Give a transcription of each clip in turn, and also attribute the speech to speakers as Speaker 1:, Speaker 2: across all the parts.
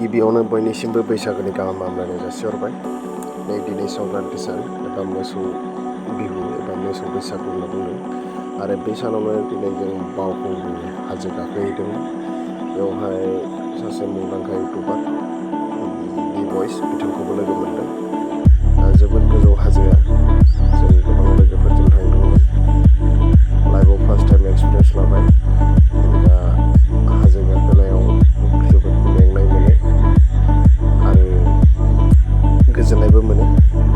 Speaker 1: गिबियावनो बयनिसिमबो बैसागुनि गाहाम हामलायनाय जासिहरबाय। नै दिनै संक्रान्ति सान एबा मोसौ बिहु एबा मोसौ बैसागु होनना बुंदों आरो बे सानावनो दिनै जों बावखुंग्रि हाजो गाखोहैदोंमोन। बेवहाय सासे मुंदांखा इउटुबार बयस बिथांखौबो लोगो मोनदों। जोबोद गोजौ हाजोआ, जों गोबां लोगोफोरजों थांदोंमोन। लाइफआव फार्स्ट टाइम एक्सपिरियेन्स लाबाय। दा हाजो गाखोनायाव जोबोद मेंनाय मोनो आरो गोजोननायबो मोनो,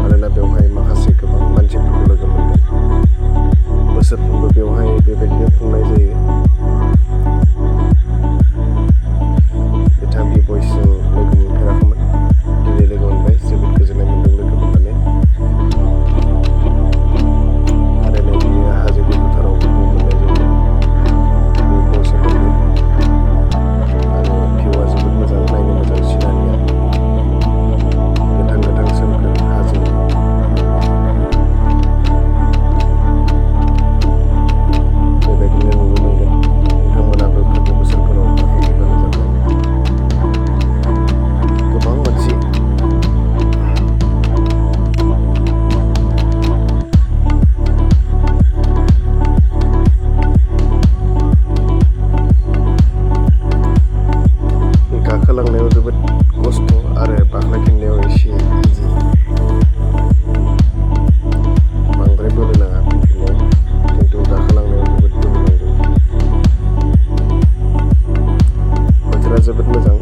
Speaker 1: मानोना बेवहाय माखासे गोबां मानसिफोरखौ लोगो मोनदों। बोसोरफ्रोमबो बेवहाय बेबायदिनो खुंनाय जायो। बिथां बयसजों लोगो मोनफेराखैमोन, दिनै लोगो मोनबाय। जोबोद गोजोननाय मोन्दों लोगो मोननानै। आरो नै बेयो हाजो गोजौथाराव मोननाय जायो। बे गंसे मन्दिर आरो भिउआ जोबोद मोजां, नायनो मोजां सिनारिया। गोथां गोथां सोमखोर हाजो। बेबायदिनो नुनो मोनगोन। नोंथांमोनाबो फैगौ बोसोरफोराव गाखोफैबानो जाबाय। गोबां मानसि गाखोलांनायाव जोबोद खस्थ' आरो बाख्लायफिननायाव एसे इजि। बांद्राय बोलो नाङा फैफिननायाव, खिन्थु गाखोलांनायाव जोबोद बोलो नांगौ। बोथोरा जोबोद मोजां।